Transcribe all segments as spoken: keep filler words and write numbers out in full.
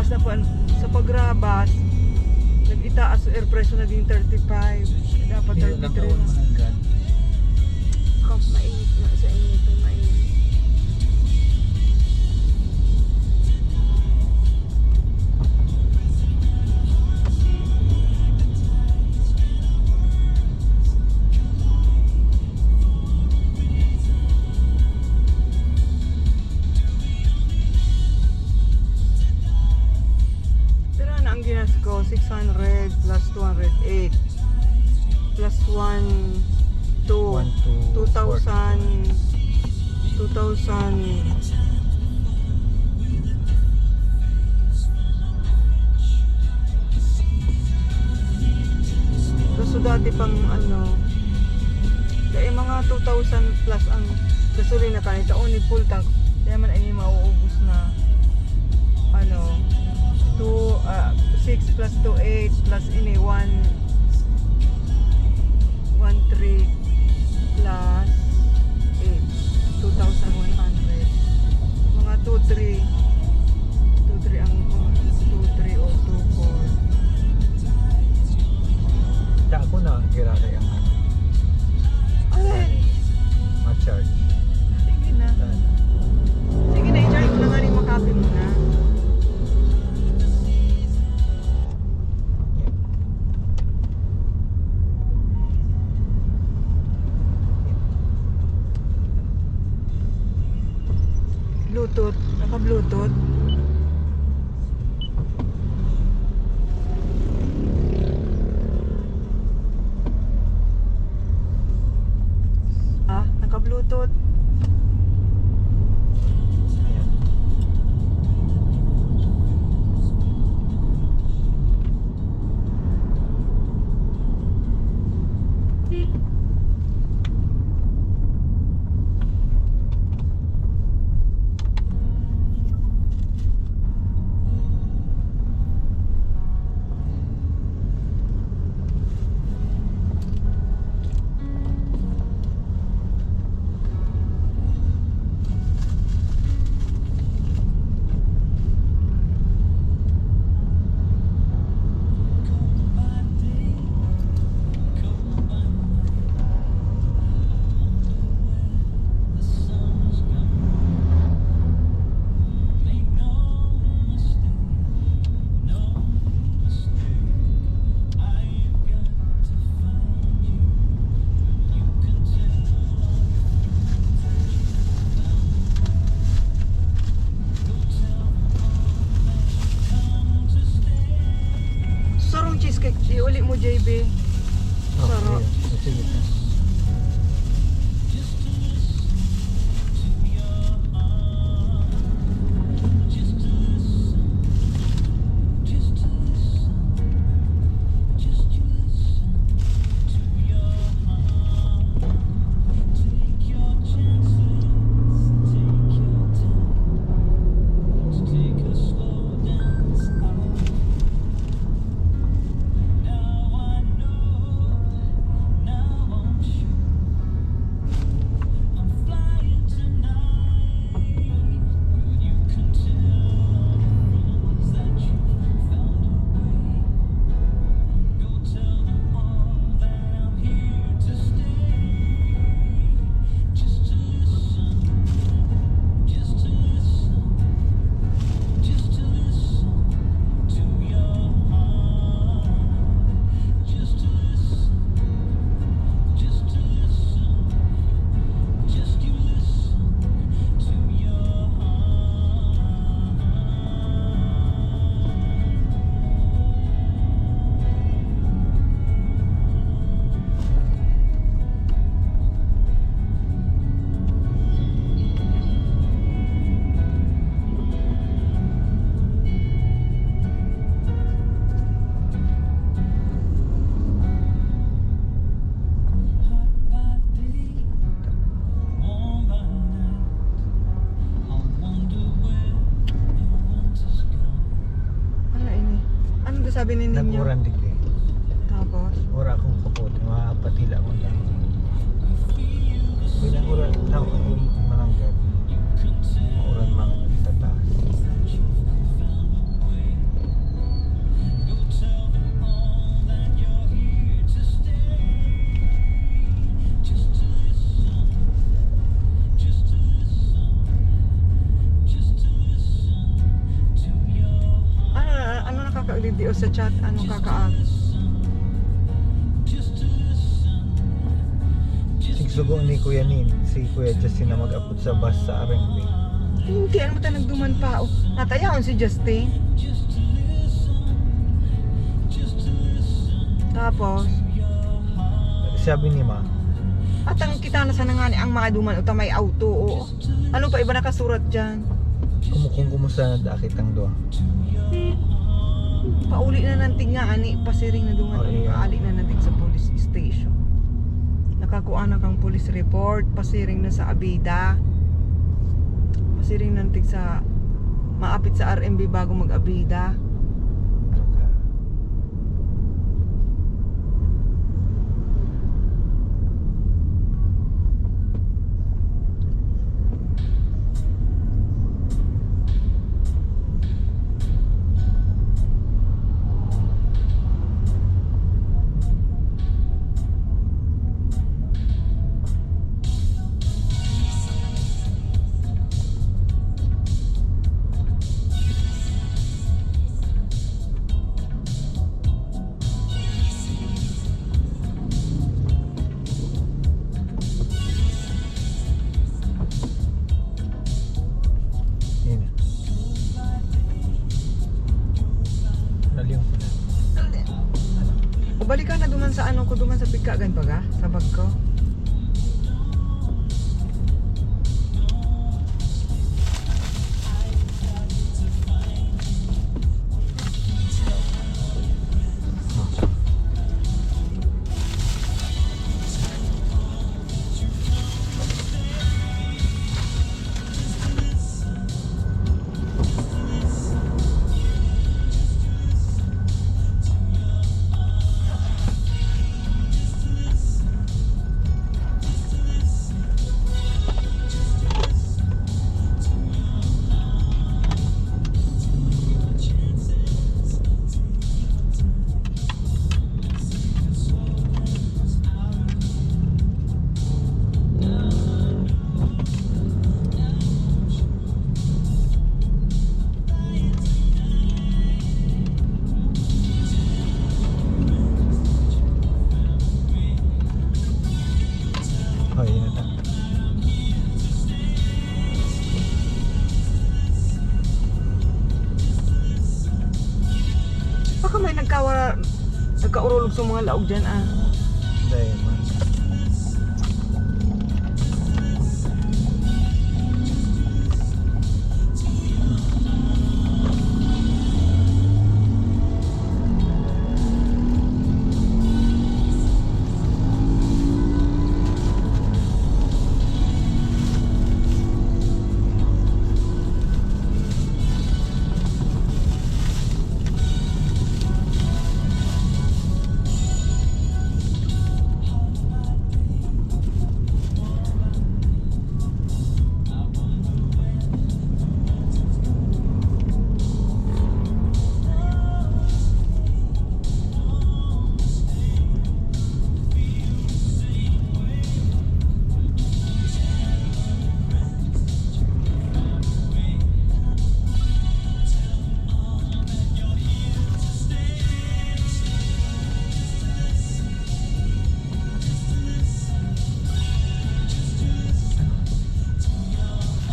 Sa pan-, sa pagrabas, nag-itaas so air pressure, naging thirty-five. Dapat thirty-three na. Mainit na sa init, mainit. Pero ano ang ginas ko? Six hundred plus two hundred eight plus one, two. One, two, two thousand, two thousand. Kaso dati pang ano, dai mga two thousand plus ang gasolina kanita, only full tank. Kaya man ay mauubos na, ano, two, ah, six plus two, eight plus ini, one, one three plus eight, two thousand one hundred. Mga two three, two three ang, two three o two four. Dako na, girara yung ano. Alin? Ma-charge. Sige na. Sige na, i-charge mo na nga rin, makape mo na. Bluetooth. Naka-Bluetooth. Ah, naka-Bluetooth. Ayan. Sarong cheesecake, iuli mo, J B. Oh, Sarong. Sige. Sige. Ano ini? Ano sabi ni ninyo? Nag-uran digdi. Tapos? Wala akong kapote, mga patila ko lang. Pinag-uran na ako ng malanggat. Mauran mga itataas. Video sa chat, ano kakaag? Sigsugo ni Kuya Nin, si Kuya Justin na mag-abot sa bus sa R M B. Hindi, ano ta nagduman pa? Oh, natayaon si Justin. Tapos, sabi ni Ma, at ang kita na sana nga ni ang mga duman o ta may auto, oo. Ano pa iba nakasurat dyan? Kumu-, kung kumusta na daan kitang duwa? Pauli na nantig nga, ani, pasiring na dungan, Oh, iya. Paali na nantig sa police station. Nakakuha na kang police report, pasiring na sa Abida. Pasiring nantig sa, maapit sa R M B bago mag-Abida. Yun na. Dali mo na. Ubalikan na duman sa ano ko, duman sa pigkagan baga, sa bag ko. Oh, yun na. Baka may nagkawara-, nagkaurulog sa mga laog dyan, ah. Dahil man.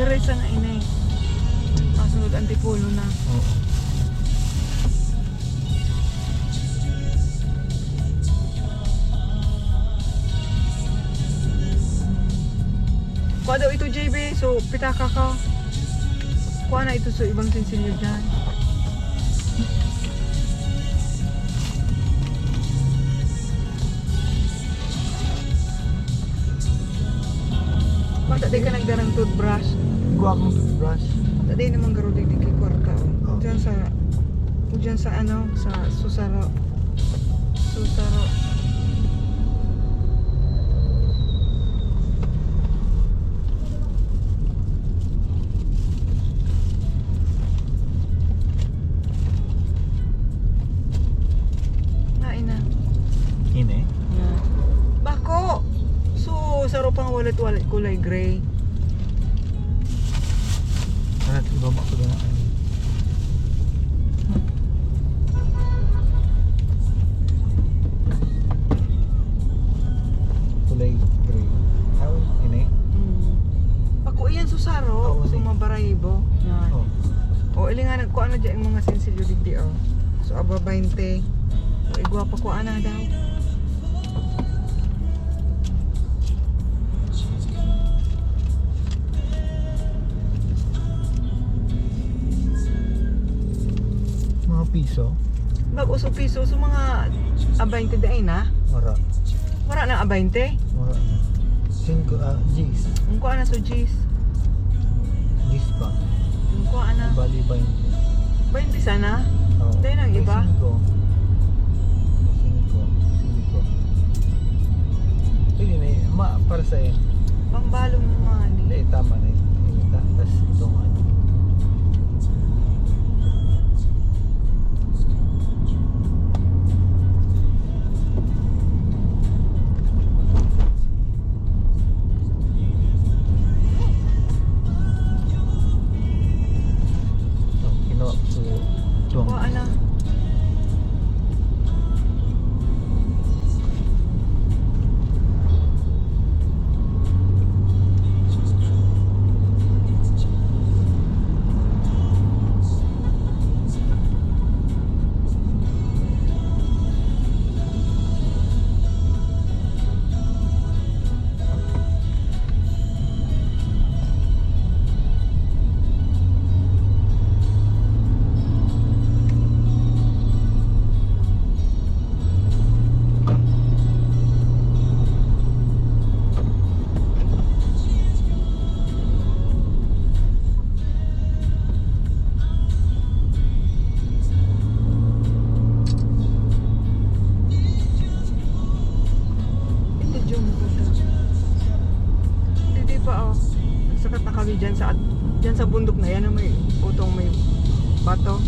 Pero isa na ini. Masunod Antipolo na. Oo. Kuha daw ito, J B. So, pitaka ka. Kuha na ito sa ibang sinsilyo dyan. Bata, di ka nagdarang toothbrush. Kuha akong toothbrush. Bata, di naman garo di, di kay kwarta, oh. Oh. Diyan sa, diyan sa ano, sa Susaro. Susaro. Hain na. Ini? Yeah. Bako! So, saro pang wallet, wallet kulay gray. Ano, ibaba ko na. Dali nga, nagkuha na dyan yung mga sensilyo digdi, oh. So, aba, baynte. So, igwa pa, kuha na daw. Mga piso? Bag-o sa piso. So, mga, ah, baynte dai na? Wala. Wala na, ah, baynte? Wala na. Singko, ah, diyes. Ang kuha na sa diyes. Diyes pa. Ang kuha na. Bali, baynte. Baynte sana? Oo. Dai nang iba? May singko. May singko. Singko. Pwede na yun. Ma, para sa iyo. Pangbalong naman eh. Hindi, tama na yun. Yun, ta-, tas ito nga. Oh, kinuha ko. Ito. Kuha na. Hindi, Jun, pa siya. Hindi, di pa, oh. Nagsakat na kami dyan sa, dyan sa bundok na yan, na may utong, may bato.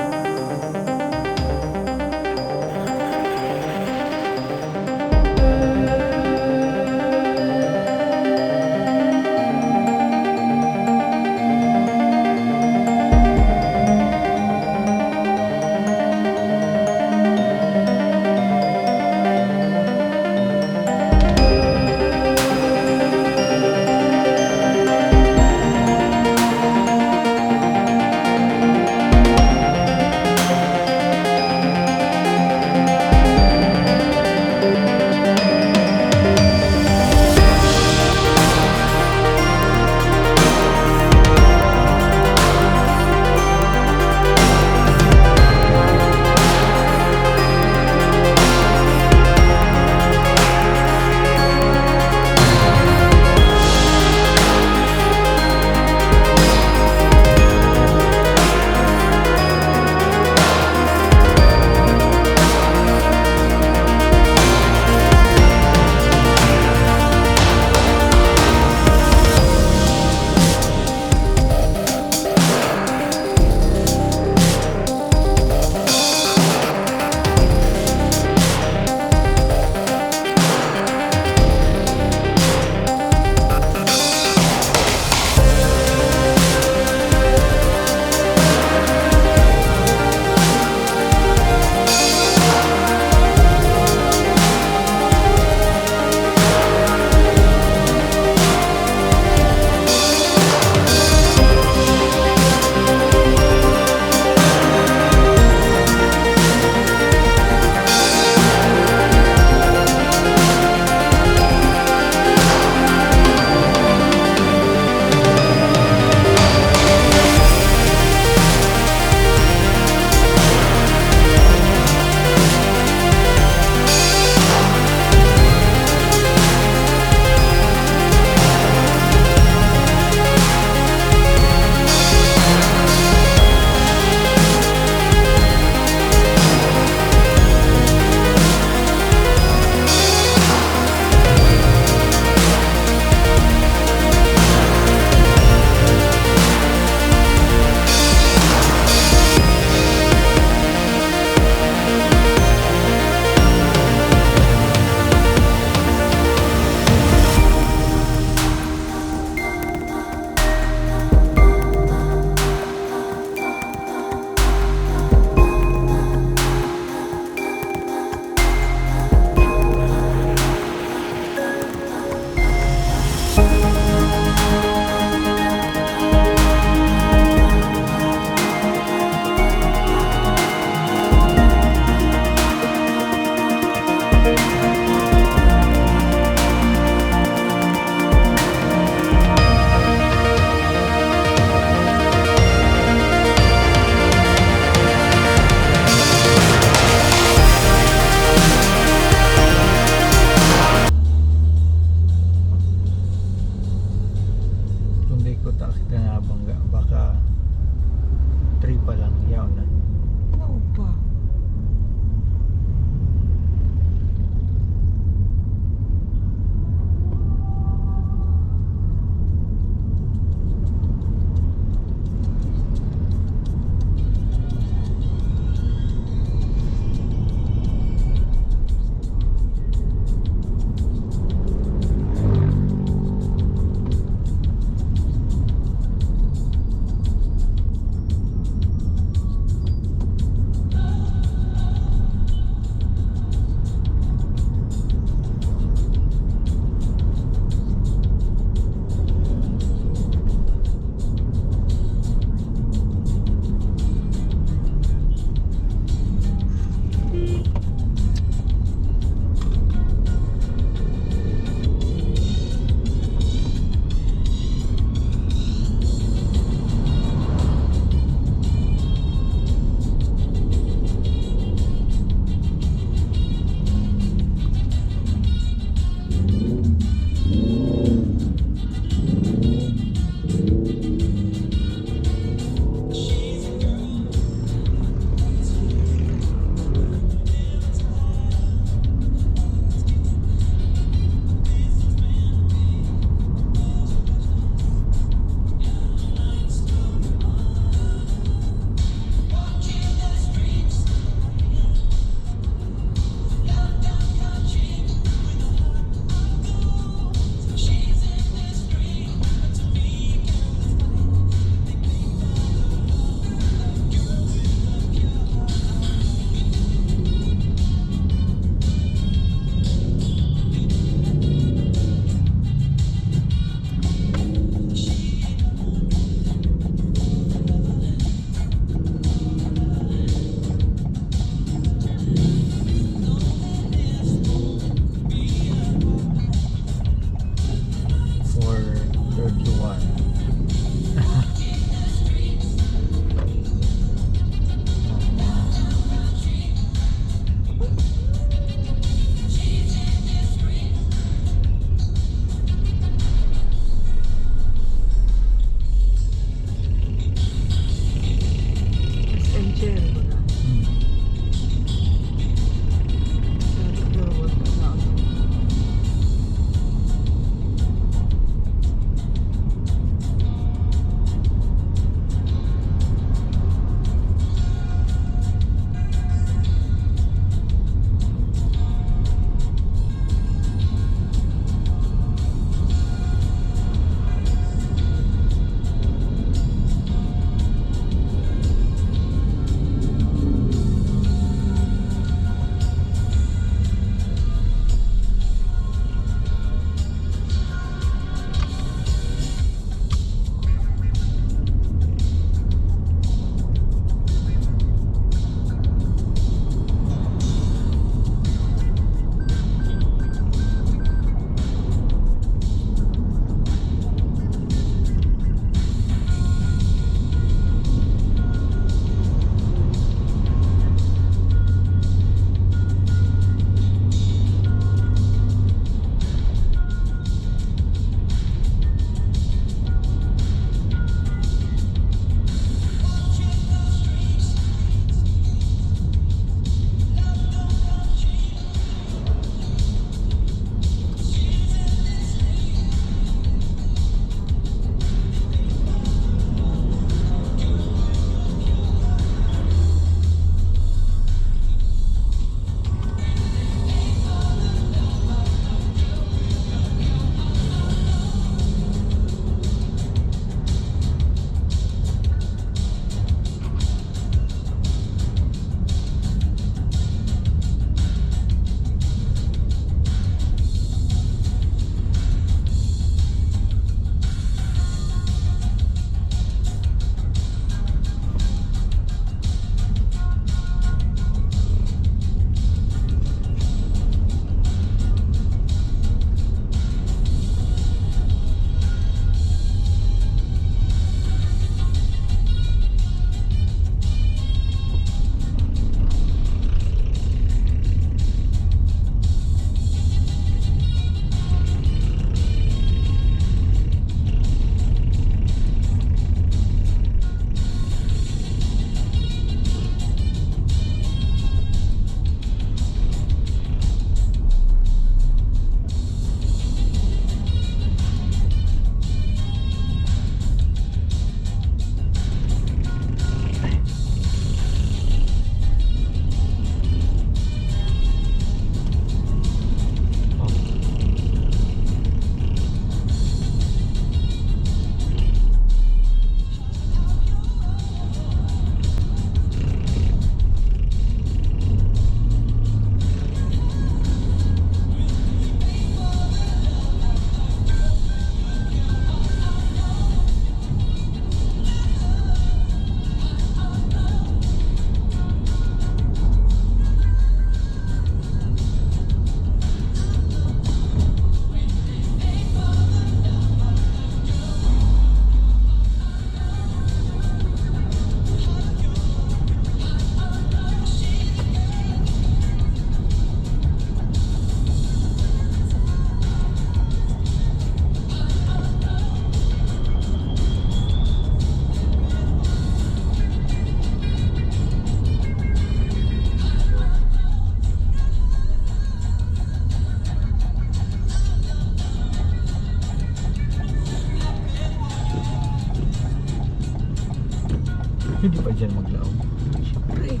Hindi pa dyan maglaog. Siyempre.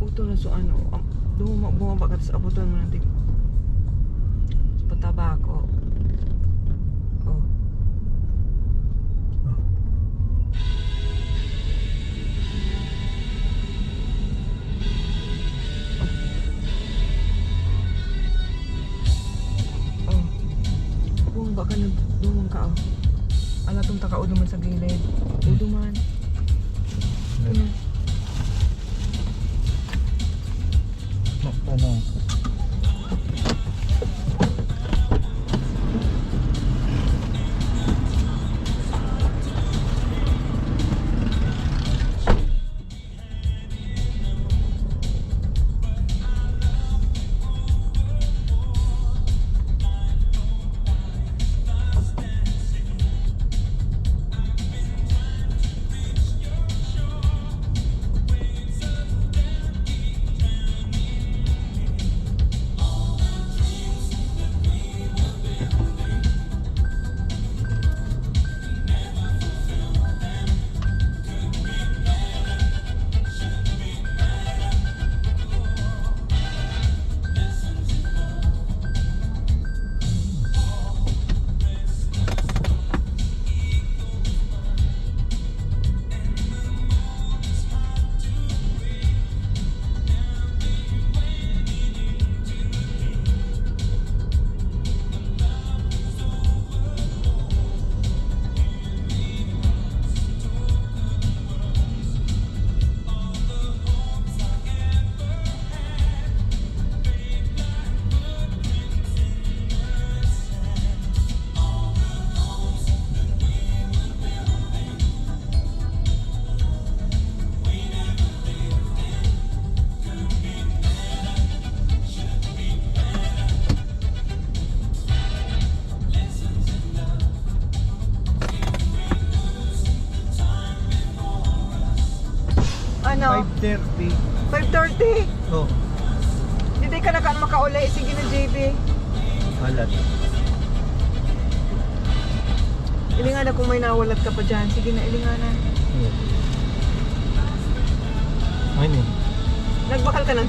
Uto na so ano, am-, duma-, bumaba ka, tas abutan mo ng tig-, sa patabako. Oh. Oh. Bumaba ka na, bumaba ka, oh. Ala, tong taka, uduman sa gilid. Uduman. Ano? Ano? Ano? Five thirty. Five thirty? Oh. Hindi ka na kan makauli. Sige na, J B. Alat. Ilingan na kung may nawalat ka pa dyan. Sige na, ilingan na. Yeah. Ayun eh. Nagbakal ka ng